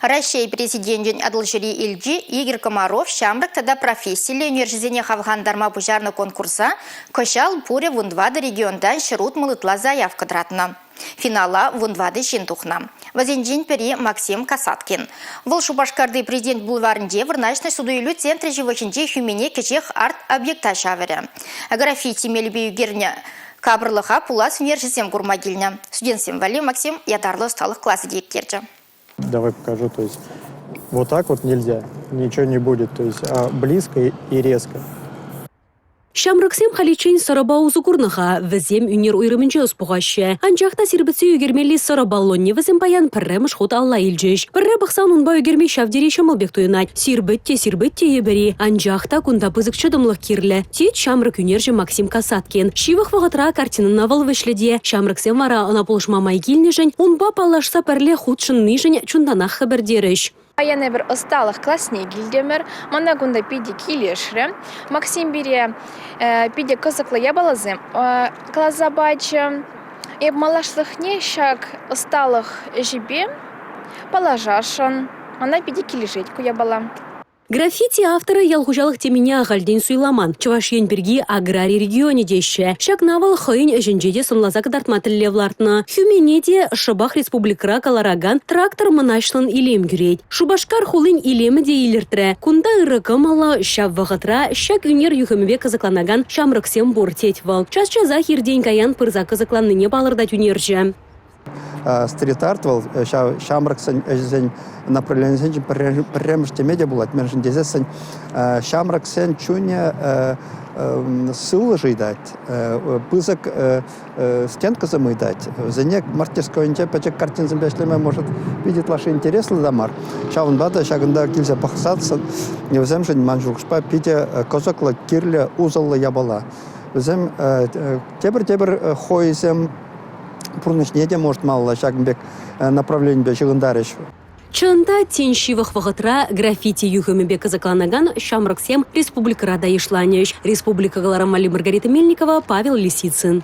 Раҫҫей Президенчӗн Атӑлҫири элчи Игорь Комаров ҫамрӑк тата профессиллӗ ӳнерҫӗсене хавхалантарма пуҫарнӑ конкурса кӑҫал пурӗ 14 регионтан 160 ытла заявка тӑратнӑ. Финала 14 ҫын тухнӑ. Вӗсенчен пӗри Максим Касаткин. Вӑл Шупашкарти Президент бульварӗнче вырнаҫнӑ суту-илӳ центрӗ ҫывӑхӗнчи хӳмене кӗҫех арт-объекта ҫавӑрӗ. Граффити мелӗпе ӳкернӗ капӑрлӑха пулас ӳнерҫӗсем курма килнӗ. Студентсем валли Максим ятарлӑ ӑсталӑх класӗ те ирттерчӗ. Давай покажу. То есть вот так вот нельзя, ничего не будет. То есть а близко и резко. Ҫамрӑксем халиччен сӑрӑпа усӑ курнӑ-ха. Вӗсем ӳнер уйрӑмӗнче ӑс пухаҫҫӗ. Анчах та сирпӗтсе ӳкермелли сӑрӑ баллонне вӗсем паян пӗрремӗш хут алла илчӗҫ. Пӗрре пӑхсан унпа ӳкерме ҫав тери ҫӑмӑл пек туйӑнать. Сирпӗт те сирпӗт тейӗпӗр-и, анчах та кунта пысӑк чӑтӑмлӑх кирлӗ, тет ҫамрӑк ӳнерҫӗ Максим Касаткин. Ҫывӑх вӑхӑтра картинӑна вӑл вӗҫлӗ те. Ҫамрӑксем вара ӑна пулӑшма май килнӗшӗн, унпа паллашса пӗрле хутшӑннишӗн чунтанах хӗпӗртерӗҫ. Паян эпир ӑсталӑх класне килтӗмӗр. Мана кунта питӗ килӗшрӗ. Максим пире питӗ кӑсӑклӑ япаласем каласа пачӗ. Эп малашлӑхне ҫак ӑсталӑх ӗҫӗпе паллашасшӑн. Мана питӗ килӗшет ку япала. Граффити авторӗ ял хуҫалӑх темине ахальтен суйламан. Чӑваш Ен пирки аграри регионӗ теҫҫӗ. Ҫакна вӑл хӑйӗн ӗҫӗнче те сӑнласа кӑтартма тӗллев лартнӑ. Хӳмене те шӑпах республикӑра кӑларакан трактор мӑнаҫлӑн илем кӳрет. Шупашкар хулин илемӗ те илӗртрӗ. Кунта ырӑ кӑмӑллӑ, ҫав вӑхӑтра ҫак ӳнер юхӑмӗпе кӑсӑкланакан ҫамрӑксем пур, тет вӑл. Час-часах иртен-каян пырса кӑсӑкланнине палӑртать ӳнерҫӗ. Стрит-арт вӑл ҫав ҫамрӑксен ӗҫӗсен направленийӗсенчен пӗрремӗш теме те пулать. Мӗншӗн тесессӗн ҫамрӑксен чунӗ сывлӑш ыйтать, пысӑк стенкӑсем ыйтать. Вӗсене мастерскойӗнче пӗчӗк картинсемпе ӗҫлеме, может, питӗ ытлашши интереслӗ та мар. Ҫавӑнпа та ҫакӑнта килсе пӑхсассӑн вӗсемшӗн, ман шухӑшпа, питӗ кӑсӑклӑ, кирлӗ, усӑллӑ япала. Вӗсем тепӗр-тепӗр хойсем пурнӑҫне те может малалла ҫакӑн пек направленипе ҫыхӑнтарӗҫ. Чӑн та, тин ҫывӑх вӑхӑтра граффити юхӑмӗпе кӑсӑкланакан ҫамрӑксем республикӑра та йышланӗҫ. Республика кӑларӑмали Маргарита Мельникова, Павел Лисицын.